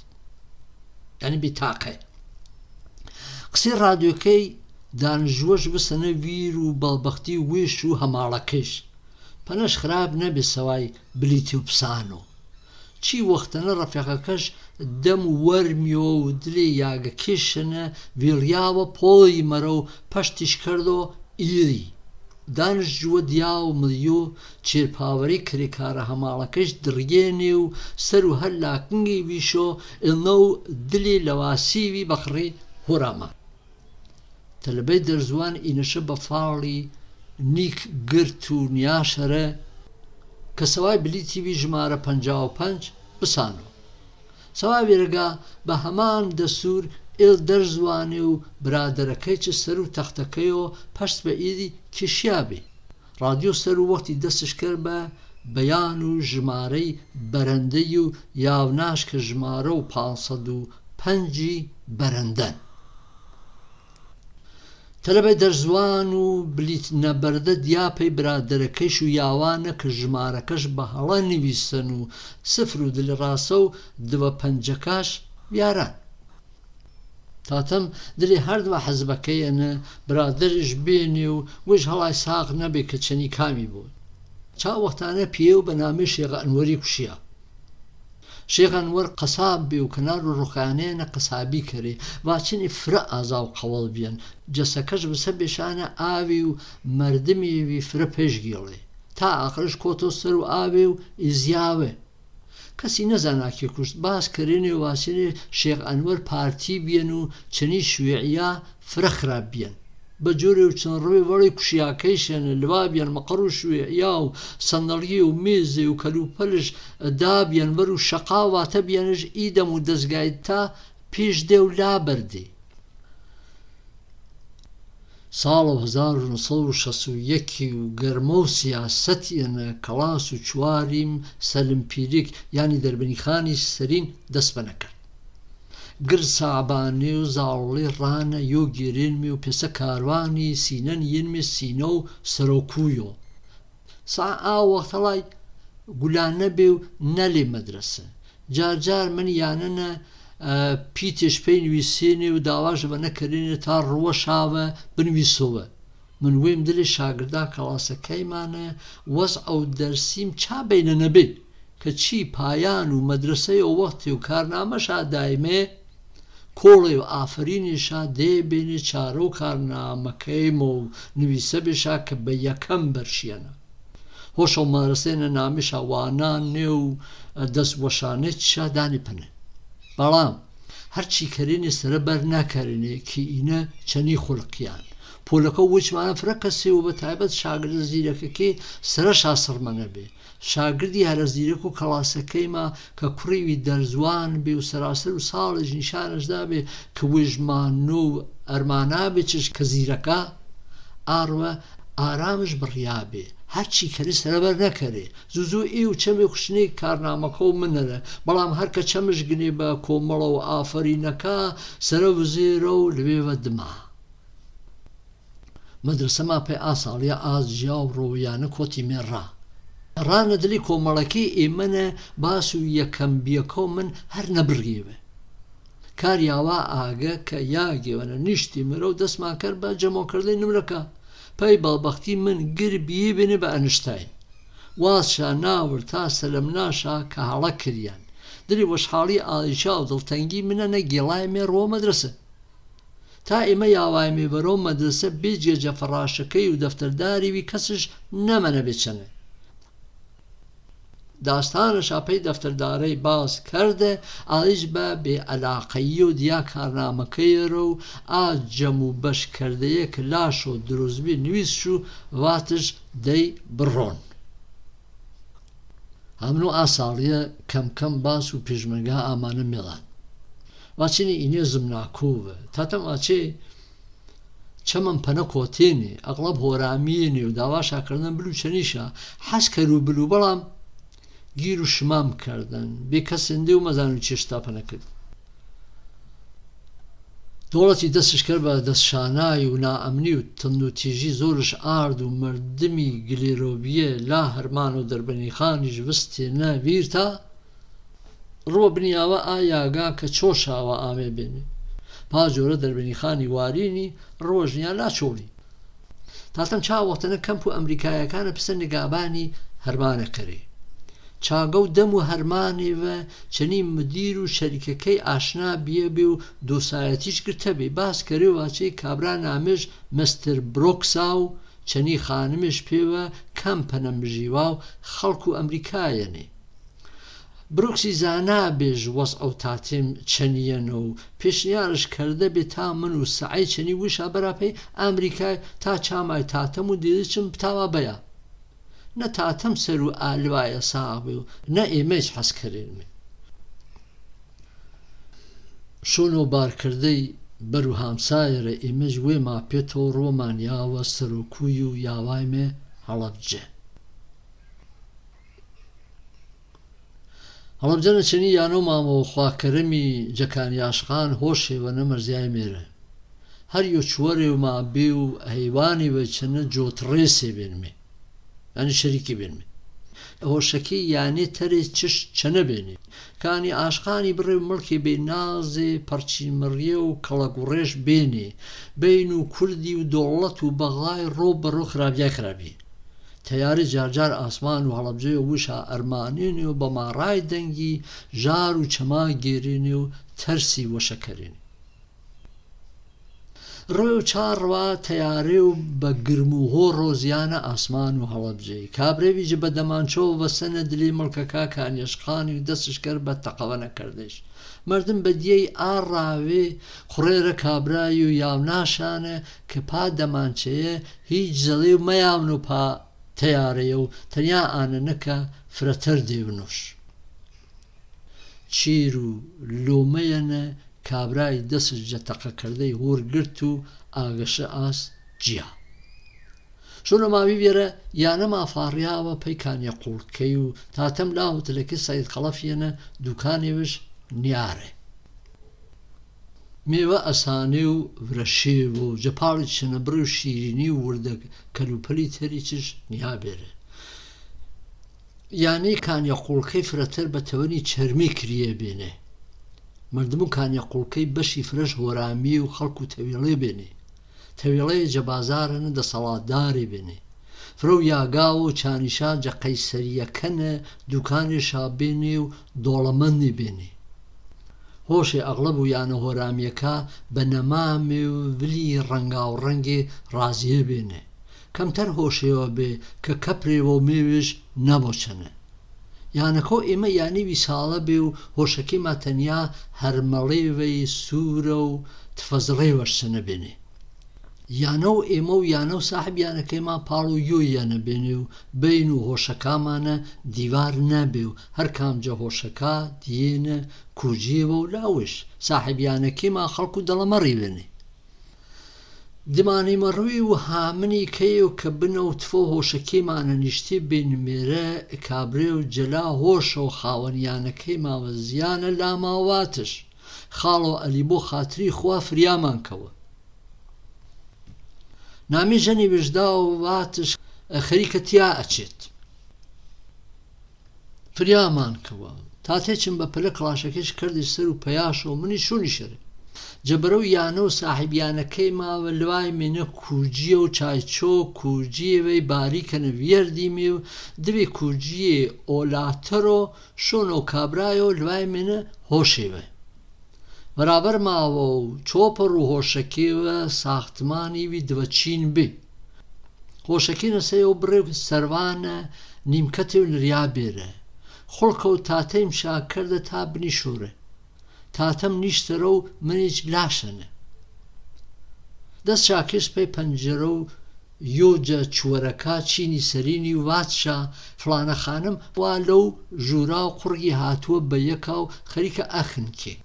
یانی بیتاقە. قسەی ڕادیۆکەی دانشجووەش بسەنە ویر و بەڵبەختی وێش و هەماڵەکەیش. پەنەش خراپ نەبێ سەوای بلیتی و پسانۆ. چی وەختەنە ڕەفیقەکەش دەم وەرمیۆ و دلێ یاگەکێشەنە وێڵیاوە پۆڵی مەرە و پەشتیش کەردۆ ئیری. دانشجووە دیا و ملیۆ چێرپاوەرەی کرێکارە هەماڵەکەیش دڕیێنێ و سەر و هەر لاکنگی ویشۆ ئێڵنە و دلێ لەواسیوی بەقڕی هۆرامان. تەلەبەی دەرزوان ئینەشە بە فاڵی نیک گرت و نیاشەرە کە سەوای بلیتی وی ژمارە پەنجا و پەنج بسانۆ. سەوا وێرەگا بە هەمان دەسور ئێل دەرزوانێ و برادەرەکەیچ سەرو تەختەکەیەوە پەشت بە ئیدی کیشیابێ. رادیۆ سەرو وەختی دەسش کەر بە بەیان و ژمارەی بەرەندەی و یاوناش کە ژمارە و پانسەد و پەنجی بەرەندەن. تەلەبەی دەرزوان و بلیت نەبەردە دیا پەی برادەرەکەیش و یاوانە کە ژمارەکەش بە هەڵە نویسەن و سفر و دلێ راسە و دۊە پەنجەکاش ویاران. تاتەم دلێ هەردوە حەزبەکەیەنە برادەرش بێنێ و وەش هەڵای ساغ نەبێ کە چەنی کامی بوون. چا وەختانە پیەو بە نامەی شێخ ئەنوەری کوشیا. شێخ ئەنوەر قەساب بێ و کەنار و روخانەیەنە قەسابی کەرێ، ڤاچنی فرە ئازا و قەوەڵ بیەن، جەسەکەش بسە بێشانە ئاوی و مەردمی وی فرە پێش گێڵێ. تا ئاخرش کۆتۆ سەر و ئاوێ و ئیزیاوێ. کەسی نەزانا کێ کوشت، باس کەرێنێ و ڤاچنێ شێخ ئەنوەر پارتی بیەن و چەنی شوێعیا فرە خراب بیەن. بە جۆرێ و چەن ڕوێ وەڕێ کوشیاکەیشێنە، لوا بیەن مەقەڕ و شوێعیا و سەندەڵیێ و مێزێ و کەلوپەلش دابیەن وەر و شەقا واتە بیەنش ئی دەم و دەزگای تا پیش دێ و لا بەردێ. ساڵ و هەزار و نۆ سەد و شەست و یەکی و گەرمە و سیاسەتیەنە کەڵاس و چواریم سەلم پیریک، یانی دەربەنیخانی سەرین دەس بەنەکەرد. گرد سابانێ و زاوڵێ ڕانە یۆ گێرێنمێ و پێسە کاروانی سینەن یێنمێ سینە و سەرۆکویۆ. سا ئا وەختەڵای گولانە بێ و نەلێ مەدرەسە. جار جار من یانەنە، ئە، پیتێش پەی نویسێنێ و داواش ڤە نەکەرێنێ تا ڕووە شاوە بنویسۆوە. من وێم دلێ شاگردا کەڵاسەکەیمانە وەزع و دەرسیم چا بەینە نەبێ، کە چی پایان و مەدرەسەی ئەو وەختێ و کارنامەشا دایمێ، کۆڵێ و ئافەرینێشا دێ بێنێ چارە و کارنامەکەیمە و نویسە بێشا کە بە یەکەم بەرشیەنە. هۆشە و مارەسەینە نامێشا وانانێ و دەس وەشانێ چشا دانێ پەنێ. بەڵام هەرچی کەرێنێ سەرە بەر نەکەرێنێ کی ئینە چەنی خولقیان. پۆلەکە وچمانە فرە کەسێ و بە تایبەت شاگردە زیرەکەکێ سەرەشا سڕمەنە بێ. شاگردی هەرە زیرەک و کەڵاسەکەیما کە کوڕی وی دەرزوان بێ و سەراسەر و ساڵێش نیشانەش دابێ کە وێژمانۆ و ئەرمانا بێ چش کە زیرەکە، ئاڕوە ئارامش بڕیا بێ، هەرچی کەرێ سەرە بەر نەکەرێ. زوو زوو ئێ و چەمێ کوشنێ کارنامەکە و منەرە، بەڵام هەر کە چەمش گنێ بە کۆمەڵە و ئافەرینەکە سەرە وزێرە و لوێوە دما. مەدرەسەما پەی ئا ساڵیە ئا جیا و ڕۆیانە کۆتیمێ ڕا. ڕانە دلی کۆمەڵەکەی ئێمەنە باس و یەکەم بیەکەو من هەر نەبڕیێوە. کار یاوا ئاگە کە یاگێوەنە نیشتیمێرە و دەسما کەر بە جەمەوکردەی نمرەکە. پەی بەڵبەختی من گر بیێ بێنێ بە ئەنشتاین. وازشا ناورد تا سەلەم ناشا کە هەڵە کریان. دلی وەشحاڵی ئاڵیشا و دڵتەنگی منەنە گێڵایمێ ڕووە مەدرەسە. تا ئێمە یاوایمێ بەرەو مەدرسە بێجگە جە فەڕاشەکەی و دەفتەرداری وی کەسش نەمەنە بێچەنێ. داستانەشا پەی دەفتەردارەی باس کەردە، ئاڵیش بە بێ ئەلاقەیی و دیا کارنامەکەیەرە و ئا جەم و بەش کەردەیە کە لاشۆ درۆزبی نویسش و واتش دەی بڕۆن. هەمنۆ ئا ساڵیە کەم کەم باس و پێشمەرگە ئامانە مێڵان. وا چنی ئینێ زمناکۆ بە. تاتەم ئاچێ چەمەم پەنە کۆتێنێ، ئەغڵەب هۆرامیێنێ و داواشا کردن بلو چەنیشا حەز کەر و بلو، بەڵام گیر و شمام کردن، بێ کەسێن دێ و مەزان و چێشتا پەنە کرد. دەوڵەتی دەسش کەر بە دەسشانای و نائەمنی و تند و تیژی زۆرش ئارد و مەردمی گلێرۆبیە لا هەرمان و دەربەنیخانیش وستێنە ویرتا ڕووە بنیاوە ئا یاگا کە چۆشاوە ئامێ بێنێ. پا جۆرە دەربەنیخانی وارینی ڕووەژنیا لا چۆڵی. تاتەم چا وەختەنە کەمپ و ئەمریکایەکانە پسە نگابانی هەرمانە کەرێ. چاگە و دەم و هەرمانێ وە چەنی مدیر و شەریکەکەی ئاشنا بیە بێ و دۆسایەتیش گرتە بێ. باس کەرێ و واچەی کابرا نامێش مستر برۆکسا و چەنی خانمێش پێوە کەم پەنە مژیوا و خەڵک و ئەمریکایەنێ. بروکسی زانا بێژ وەزع و تاتێم چەنیەنە و پێشنیارش کەردە بێ تا من و سەعەی چەنی وشا بەرا پەی ئەمریکای تا چامای تاتەم و دێدچم بتاوا بەیا. Na tātăm sărú ʻalwaya sāweo, na ʻimej has kărerme. Sono barkardai baru hamsayera ʻimej we ma peto roma niawa sărokuyu yawaime Halăbje. Halăbje na chani yano mamo khwa kăremi jakani ashkhan hoshewa na marziaimera. Har yo chuwareu ma biu haiwani we chana jotresebinme. Yani shariki binme. Hoshaki yani tare chish chana bene. Kani ashkhani breu mulki be naze parchi marieu kalaguresh bene. Beinu kurdi u dolatu bagai ro baro khrabi khrabi. Tayari jarjar asman u Halăbje u wisha armanini u bamarai dengi jaru chama gerini u tarsi washa karini. Reo charwa tayareu ba gârmu horo ziana asmanu Halăbje. Kabrevi ji ba damancho vasana dili mulkaka kani ashkhani u dasish kar ba taqavana kardesh. Mardım ba diyei arawe khurera kabrayu yawnashana ke pa damancheye hij zaleu mayawnu pa tayareu tanya ananaka frater deunush. Chiru lomayana kabrai dasi jataka kardai hor girtu agasha as jia. Shona ma vivira yana ma fariawa pai kanya qulkeyu tatam lahu talaki Said Khalaf yana dukani wish niare. Mewa asaneu vrashewo japali chana bru shirini wurda kalupali teri chish niabere. Yani kanya qulkei frater ba tawani chermi kriye bene. Mardumu kanya qulkei bashi frash horamiu khalku tawile bene. Tawile jabazarana da saladari bene. Frau yagao chanisha ja kaisariya kana dukani sha bene dolamani bene. Hoshe aglabu yana horamiaka ba namamiu vili rangau rangi raziye bene. Kamtar hoshewa be ka kapre wo mewish nabochana. Yana ko ima yani wisala beu hoshaki matanya harmalewe surau tfazrewa shana bene. Yano emo yano sahib yana kema palu yu yana beniu beinu hoshaka mana divar nabeu har kamja hoshaka diena kujiwo lawish sahib yana kema khalku dalamari bene. Dimani marui u hamani kei u kabina u tfo hoshaki mana nishti bin mire kabreu jela hosho hawan yana kema waziana lama watish. Khalo alibo khatri khwa friaman kawa. Nami jani wijdao watish kharika tia achit. Friaman kawa. Tate chimba pele kalashakish kardish saru payasho muni shuni shere. Jabarau yano sahib yana kema wa lwai mina kujiyo chaicho kujiye wei barika na wierdi miu diwi kujiye o lataro shono kabrayo lwai mina hoshewe. Barabar mawo choparu hoshaki wa sahtmani wi dwachin bi. Hoshaki na seyo bre sarwana nimkati wa nriabire. Khulko tatem sha karda tabni shure. Tatam nishtaro manij blashane. Das shakis pe panjaro Yoja chuwaraka chini sarini watsha flana khanam wa lou jurau qurgi hatua bayakau kharika akhin ke.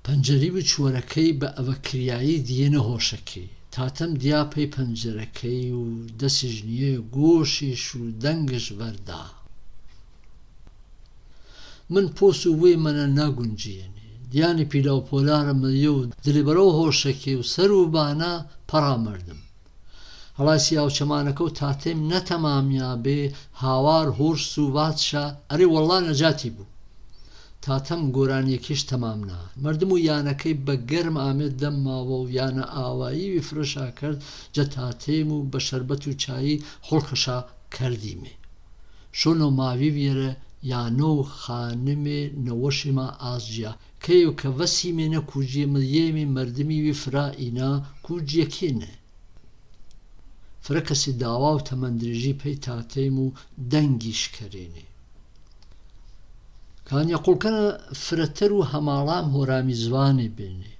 Panjaribu chuwarakai ba awakriai diena hoshaki. Tatam diapai panjarakai u dasijnie goshi shu dangish varda. Mân posu we mana nagunjiene. Diani pilau polara mayo dilibarou hoshaki u saru bana para mardım. Halasi au chamana kau tatem na tamamia be hawar horsu watsha are wallah najati bu. Tatam gorani kish tamamna. Mardumu yana kai bagarm ame damma wau yana awa iwi frasha kard ja tatemu ba sharbatu chai holkasha kardime. Shono mawiwi ere yano khanime na washima azjia. Keyo ka wasime na kujie ma yeme mardimi wi fra ina kujie kine. Frakasi dawau tamandriji pei tatemu dangish karene. Kanya kulkana frataru hamalam horami zwane bene.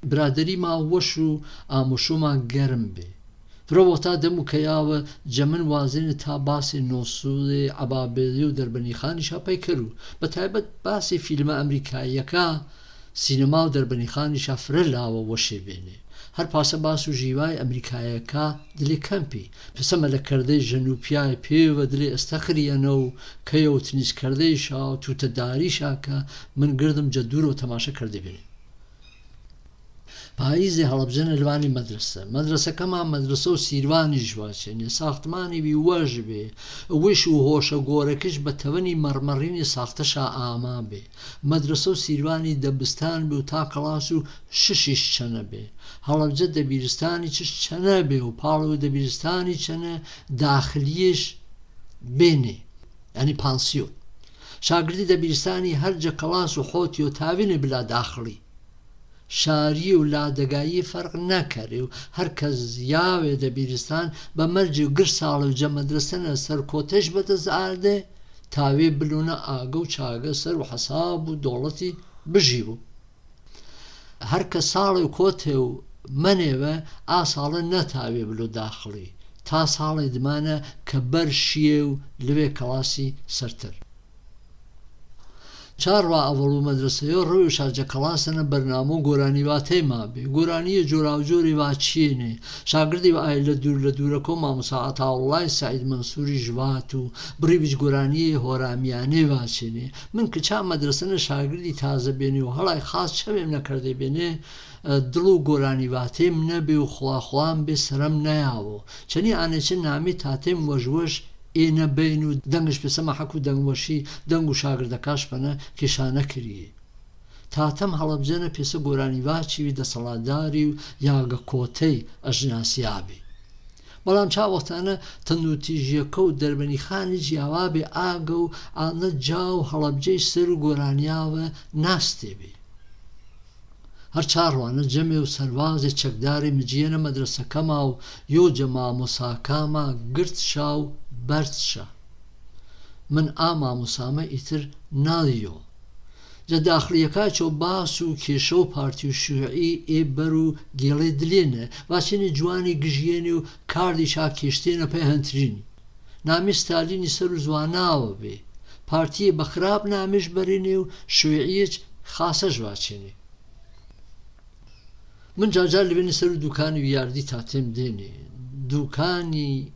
Bradari ma washu amushuma garmbe. Pura wota demokaiawa, jaman wazene ta base nosule ababele u darbani khani sha paikaru. Bataibet base filma Amerikaiaka, sinema u darbani khani sha furelawa washe bene. Har pasa basu jiwai Amerikaiaka dile kampi. Pesa mala kardai janupiai pewa dile astakriano, kaiau tinis kardai sha, tuta dari shaka, man gardam jaduro tamasha kardai bene. Paize Halabjana lwani madrasa. Madrasa kama madrasa u sirwani jwachene, saxtmani wi wajbe, wish u hosha gorakish batawani marmarini saxta sha amabe. Madrasa u sirwani dabistan be u ta kalasu shishish chana be. Halabja dabiristani chish chana be u palo dabiristani chana daxilish bene. Yani pansiyon. Shagirdi dabiristani har ja kalasu hoti u tawine bila daxili. Shariye u ladagai farq nakare u har kas yawe dabiristan ba marji u gir sala u ja madrasana sar kotesh bada zade tawe biluna aga u chaga sar u hasabu dolati bijibu. Har kas sala u kote u manewe a sala na tawe bilu daxili. Ta sala idmana ka bar shiye u liwe kalasi sartar. Charwa awalu madrasa yo ruyu sha ja kalasana barnamo gorani wate mabe. Gorani e jora u jori wachine. Shagirdi wa ai ladur ladura ko mamusa Ataullah Said Mansuri jwatu. Briwij gorani e hora miane wachine. Min kicha madrasana shagirdi taza bene u halai khas chawe mna karde bene. Dlu gorani wate mna be u khwa khwa mbe saram na yawo. Chani ane chin nami tatem waj waj e na benu dangish pesa mahaku dangwashi dangu shagirda kashpana kishana kiri. Tatam Halabjana pesa gorani wachi wi da saladari u yaga kotei ajnasi abi. Balam cha waqtana tanuti jiakou darbani khani jiawabe agau ana jau Halabjai seru gorani awa naste be. Har charwana jeme u sarwaze chakdare mijiana madrasa kamau yo jama musakama girt shau bart sha. Min ama musama itir nal yo. Ja daxiliyaka cho basu ke shau parti u shu'i e baru gele dilene, wachene juani gijiene u kardi sha keshtena pe hantrini. Nami Stalini saru zwana awa be. Parti e bakrab nami jbarene u shu'i e khasa jwachene. Min jaja liwene saru dukani u yardi tatem dene. Dukani